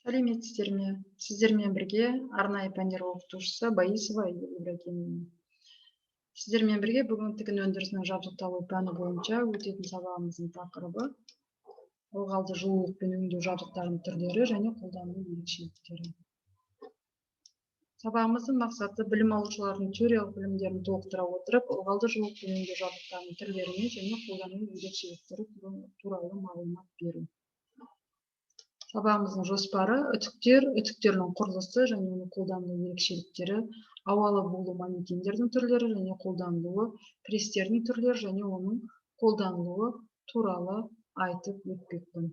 Сәлеметсіздер ме? Сіздермен бірге арнайы пәндер оқытушысы Баисова Айгүл Ибрагимовна. Сіздермен бірге бүгін тігін өндірісінің жабдықталу пәні бойынша өтетін сабағымыздың тақырыбы ылғалды жылулықпен өңдеу жабдықтарының түрлері және қолданылу ерекшеліктері. Сабағымыздың мақсаты білім алушылардың теориялық білімдерін толықтыра отырып, ылғалды жылулықпен өңдеу жабдықтарының түрлеріне және қолданылу ерекшеліктері туралы мағлұмат беру. Сабағымыздың жоспары: үтіктер, үтіктердің құрылысы және оның қолданылу ерекшеліктері, ауалы булы манекендердің түрлері және қолданылуы, пресстердің түрлері және оның қолданылуы туралы айтып өтпекпін.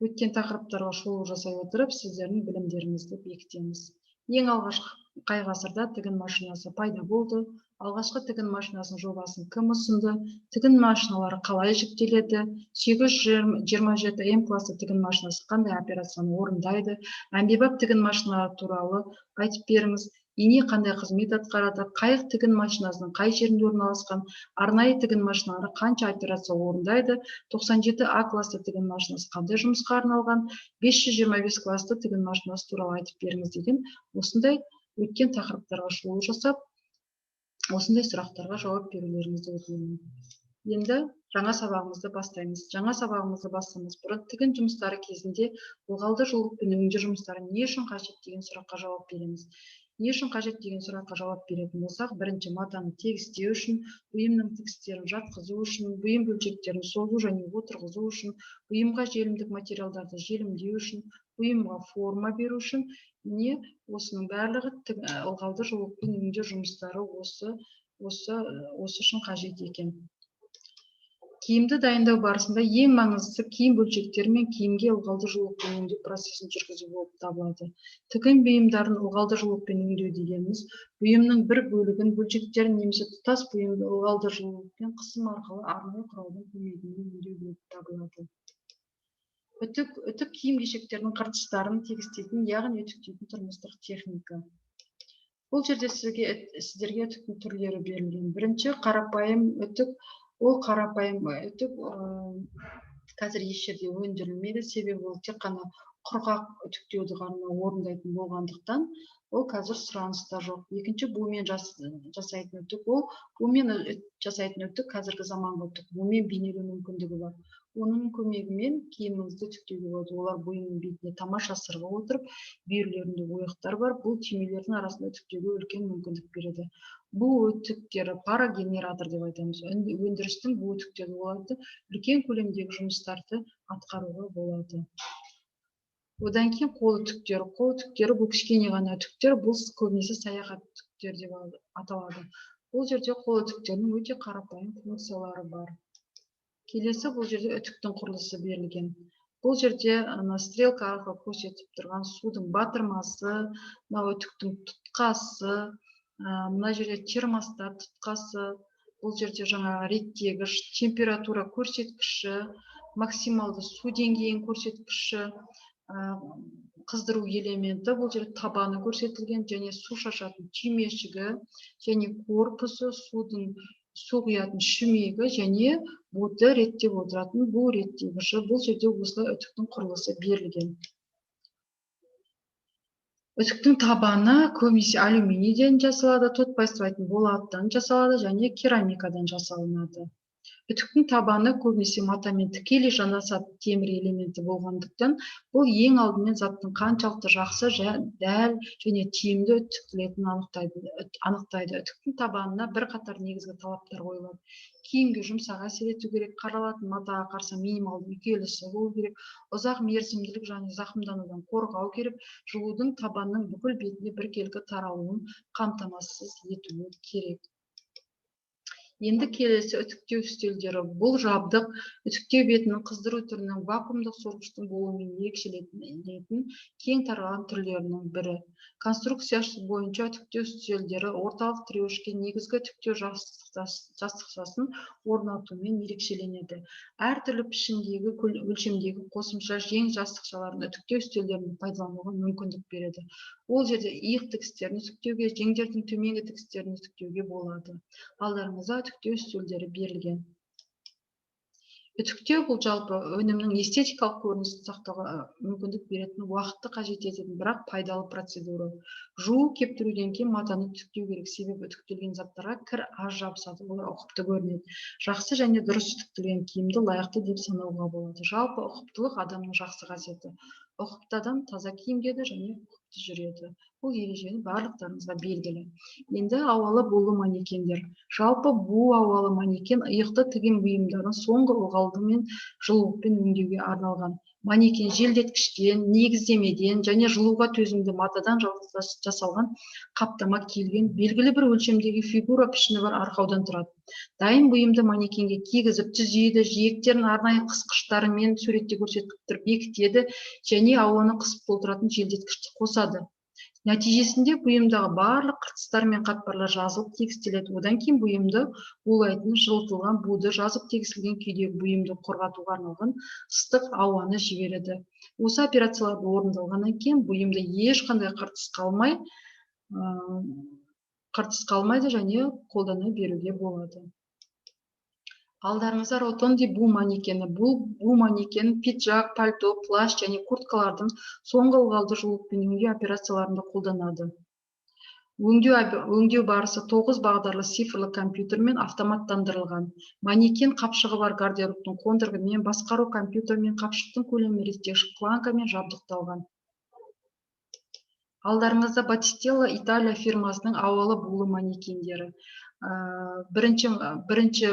Өткен тақырыптарға шолу жасай отырып, сіздердің білімдеріңізді бекітеміз. Ең алғашқы қай ғасырда тігін машинасы пайда болды? Алғашқы тігін машинасының жобасын кім ұсынды? Тігін машиналары қалай жіктеледі? 827 М класты тігін машинасы қандай операцияны орындайды? Әмбебап тігін машиналары туралы айтып беріңіз. Ине қандай қызмет атқарады? Қайық тігін машинасының қай жерінде орналасқан? Арнайы тігін машиналары қанша операция орындайды? 97 А класты тігін машинасы қандай жұмысқа арналған? 525 класты тігін машинасы туралы айтып беріңіз деген осындай өткен тақырыптарға шолу жасап, осындай сұрақтарға жауап берулеріңізді өтінемін. Енді жаңа сабағымызды бастаймыз. Жаңа сабағымызды бастамас бұрын тігін жұмыстары кезінде ылғалды жылулықпен өңдеу жұмыстары не үшін қажет деген сұраққа жауап береміз. Не үшін қажет деген сұраққа жауап беретін болсақ, бірінші, матаны тегістеу үшін, бұйымның тігістерін жатқызу үшін, бұйым бөлшектерін созу және отырғызу үшін, бұйымға желімдік материалдарды желімдеу үшін, бұйымға форма беру үшін. Міне, осының барлығы ылғалды жылулықпен өңдеу жұмыстары осы үшін қажет екен. Киімді дайындау барысында ең маңыздысы киім бөлшектері мен киімге ылғалды жылулықпен өңдеу процесін жүргізу болып табылады. Тігін бұйымдарын ылғалды жылулықпен өңдеу дегеніміз бұйымның бір бөлігін, бөлшектерін немесе тұтас бұйымды ылғалды жылулықпен қысым арқылы арнайы құралдың көмегімен өңдеу болып табылады. Үтік. Үтік киім кешектердің қыртыстарын тегістейтін, яғни үтіктейтін тұрмыстық техника. Бұл жерде сіздерге үтіктің түрлері берілген. Бірінші, қарапайым үтік. Ол қарапайым үтік қазір еш жерде өндірілмейді, себебі ол тек қана құрғақ үтіктеуді ғана орындайтын болғандықтан, ол қазір сұраныста жоқ. Екінші, бумен жасайтын үтік. Ол бумен жасайтын үтік қазіргі заманғы үтік, бумен бейнелеу мүмкіндігі бар. Оның көмегімен киіміңізді үтіктеуге болады. Олар бұйымның бетіне тамаша сырғып отырып, бүйірлерінде ойықтар бар. Бұл түймелердің арасында үтіктеуге үлкен мүмкіндік береді. Бу үтіктері парогенератор деп айтамыз. Өндірістің бу үтіктері болады, үлкен көлемдегі жұмыстарды атқаруға болады. Одан кейін қол үтіктері. Қол үтіктері бұл кішкене ғана үтіктер, бұл көбінесе саяхат үтіктері деп аталады. Бұл жерде қол үтіктерінің өте қарапайым функциялары бар. Келесі, бұл жерде үтіктің құрылысы берілген. Бұл жерде ана стрелка арқылы көрсетіп тұрған судың батырмасы, мынау үтіктің тұтқасы, мына жерде термостат тұтқасы, бұл жерде жаңағы реттегіш, температура көрсеткіші, максималды су деңгейін көрсеткіші, қыздыру элементі, бұл жерде табаны көрсетілген және су шашатын түймешігі және корпусы, судың су құятын шүмегі және буды реттеп отыратын бу реттегіші. Бұл жерде осылай үтіктің құрылысы берілген. Үтіктің табаны көбінесе алюминийден жасалады, тотпастайтын болаттан жасалады және керамикадан жасалынады. Үтіктің табаны көбінесе матамен тікелей жанасатын темір элементі болғандықтан, бұл ең алдымен заттың қаншалықты жақсы, дәл және тиімді үтіктелетінін анықтайды. Үтіктің табанына бірқатар негізгі талаптар қойылады. Киімге жұмсақ әсер ету керек, қаралатын матаға қарсы минималды үйкелісі болу керек, ұзақ мерзімділік және зақымданудан қорғау керек, жылудың табанның бүкіл бетіне біркелкі таралуын қамтамасыз етуі керек. Енді келесі, үтіктеу үстелдері. Бұл жабдық үтіктеу бетінің қыздыру түрінің вакуумдық сорғыштың болуымен ерекшеленетін кең таралған түрлерінің бірі. Конструкциясы бойынша үтіктеу үстелдері орталық тіреуішке негізгі үтіктеу жастықшасын орнатумен ерекшеленеді. Әртүрлі пішіндегі, өлшемдегі қосымша жең жастықшаларын үтіктеу үстелдерінде пайдалануға мүмкіндік береді. Ол жерде иық тігістерін үтіктеуге, жеңдердің төменгі тігістерін үтіктеуге болады. Алдарыңызда үтіктеу үстелдері берілген. Үтіктеу бұл жалпы өнімнің эстетикалық көрінісін сақтауға мүмкіндік беретін уақытты қажет ететін, бірақ пайдалы процедура. Жуу, кептіруден кейін матаны үтіктеу керек, себебі үтіктелген заттарға кір аз жабысады, олар ұқыпты көрінеді. Жақсы және дұрыс үтіктелген киімді лайықты деп санауға болады. Жалпы ұқыптылық адамның жақсы қасиеті. Ұқыпты адам таза киім киеді және ұқыпты жүреді. Бұл ережені барлықтарыңызға белгілі. Енді ауалы булы манекендер. Жалпы бу ауалы манекен иықты тігін бұйымдарын соңғы ылғалдымен жылулықпен өңдеуге арналған. Манекен желдеткіштен, негіздемеден және жылуға төзімді матадан жасалған қаптама киілген белгілі бір өлшемдегі фигура пішіні бар арқаудан тұрады. Дайын бұйымды манекенге кигізіп түзейді, жиектерін арнайы қысқыштарымен суретте көрсетіп тұр бекітеді және ауаны қысып толтыратын желдеткішті қосады. Нәтижесінде бұйымдағы барлық қыртыстар мен қатпарлар жазылып тегістеледі. Одан кейін бұйымды булайтын жылытылған буды жазып тегістелген күйдегі бұйымды құрғатуға арналған ыстық ауаны жібереді. Осы операцияларды орындалғаннан кейін бұйымда ешқандай қыртыс қалмайды және қолдана беруге болады. Алдарыңызда Ротонди бу манекені. Бұл бу манекен пиджак, пальто, плащ және курткалардың соңғы ылғалды жылулықпен өңдеу операцияларында қолданады. Өңдеу барысы 9 бағдарлы цифрлы компьютермен автоматтандырылған. Манекен қапшығы бар гардеробтың қондырғымен, басқару компьютермен, қапшықтың көлемін реттегіш планкамен жабдықталған. Алдарыңызда Батистелла Италия фирмасының ауалы булы манекендері. Бірінші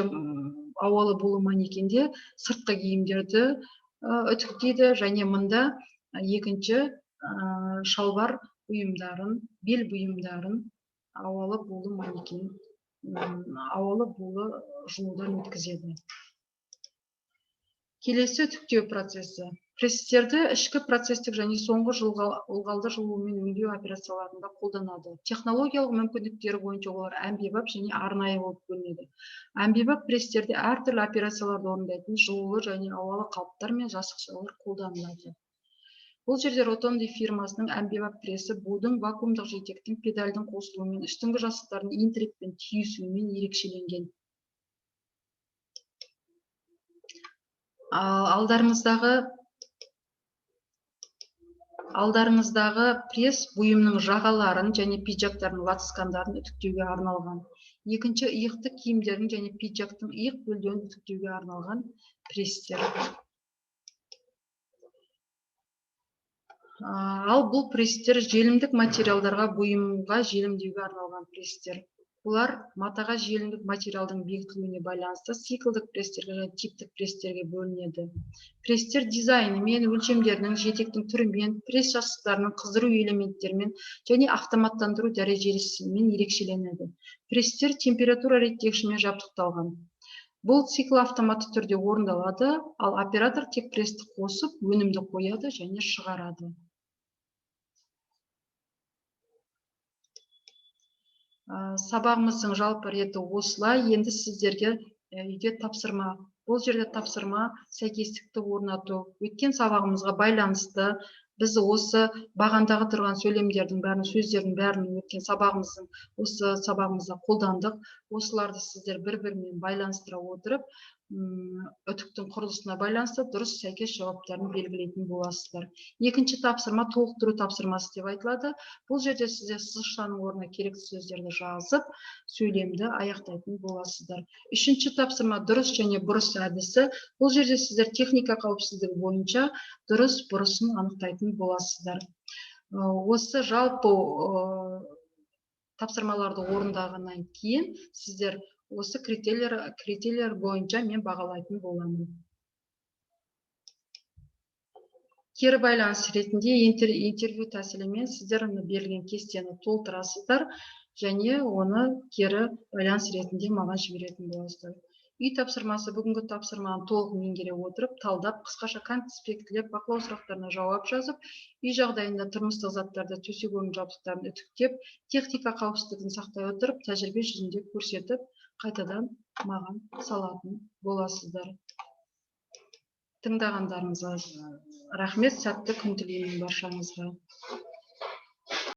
ауалы булы манекенде сыртқы киімдерді үтіктейді және мында екінші шалбар бұйымдарын, бел бұйымдарын ауалы булы манекен, ауалы булы жылудан өткізеді. Келесі үтіктеу процесі. Пресстерді ішкі процестік және соңғы ылғалды жылумен өңдеу операцияларында қолданады. Технологиялық мүмкіндіктері бойынша олар әмбебап және арнайы болып бөлінеді. Әмбебап пресстерде әртүрлі операцияларды орындайтын жылулы және ауалы қалыптар мен жасықшалар қолданылады. Бұл жерде Ротонди фирмасының әмбебап пресі будың вакуумдық жетектің педальдің қосылуымен, үстіңгі жасықтардың интрекпен түйісуімен ерекшеленген. Алдарыңыздағы пресс бұйымның жағаларын және пиджактардың лацкандарын үтіктеуге арналған. Екінші иықты киімдердің және пиджактың иық белдеуін үтіктеуге арналған пресстер. Ал бұл пресстер желімдік материалдарға бұйымға желімдеуге арналған пресстер. Бұлар матаға желімдік материалдың бекітілуіне байланысты циклдік пресстерге және типтік пресстерге бөлінеді. Пресстер дизайнімен, өлшемдерінің, жетектің түрімен, пресс жасықтарының қыздыру элементтерімен және автоматтандыру дәрежесімен ерекшеленеді. Пресстер температура реттегішімен жабдықталған. Бұл цикл автоматты түрде орындалады, ал оператор тек прессті қосып, өнімді қояды және шығарады. Сабағымыздың жалпы реті осылай. Енді сіздерге үйге тапсырма. Бұл жерде тапсырма сәйкестікті орнату. Өткен сабағымызға байланысты біз осы бағандағы тұрған сөйлемдердің бәрін, сөздердің бәрін өткен сабағымыздың осы сабағымызда қолдандық. Осыларды сіздер бір-бірімен байланыстыра отырып, үтіктің құрылысына байланысты дұрыс сәйкес жауаптарын белгілейтін боласыздар. Екінші тапсырма толықтыру тапсырмасы деп айтылады. Бұл жерде сіздер сызықшаның орнына керекті сөздерді жазып, сөйлемді аяқтайтын боласыздар. Үшінші тапсырма дұрыс және бұрыс әдісі. Бұл жерде сіздер техника қауіпсіздігі бойынша дұрыс бұрысын анықтайтын боласыздар. Осы жалпы тапсырмаларды орындағаннан кейін сіздер осы критерийлер бойынша мен бағалайтын боламын. Кері байланыс ретінде интервью тәсілімен сіздер берілген кестені толтырасыздар және оны кері байланыс ретінде маған жіберетін боласыздар. Үй тапсырмасы бүгінгі тапсырманы толық меңгере отырып, талдап, қысқаша конспектілеп, бақылау сұрақтарына жауап жазып, үй жағдайында тұрмыстық заттарды, төсек орын жабдықтарын үтіктеп, техника қауіпсіздігін сақтай отырып, тәжірибе жүзінде көрсетіп, қайтадан маған салатын боласыздар. Тыңдағандарыңызға рахмет, сәтті күн тілеймін баршаңызға.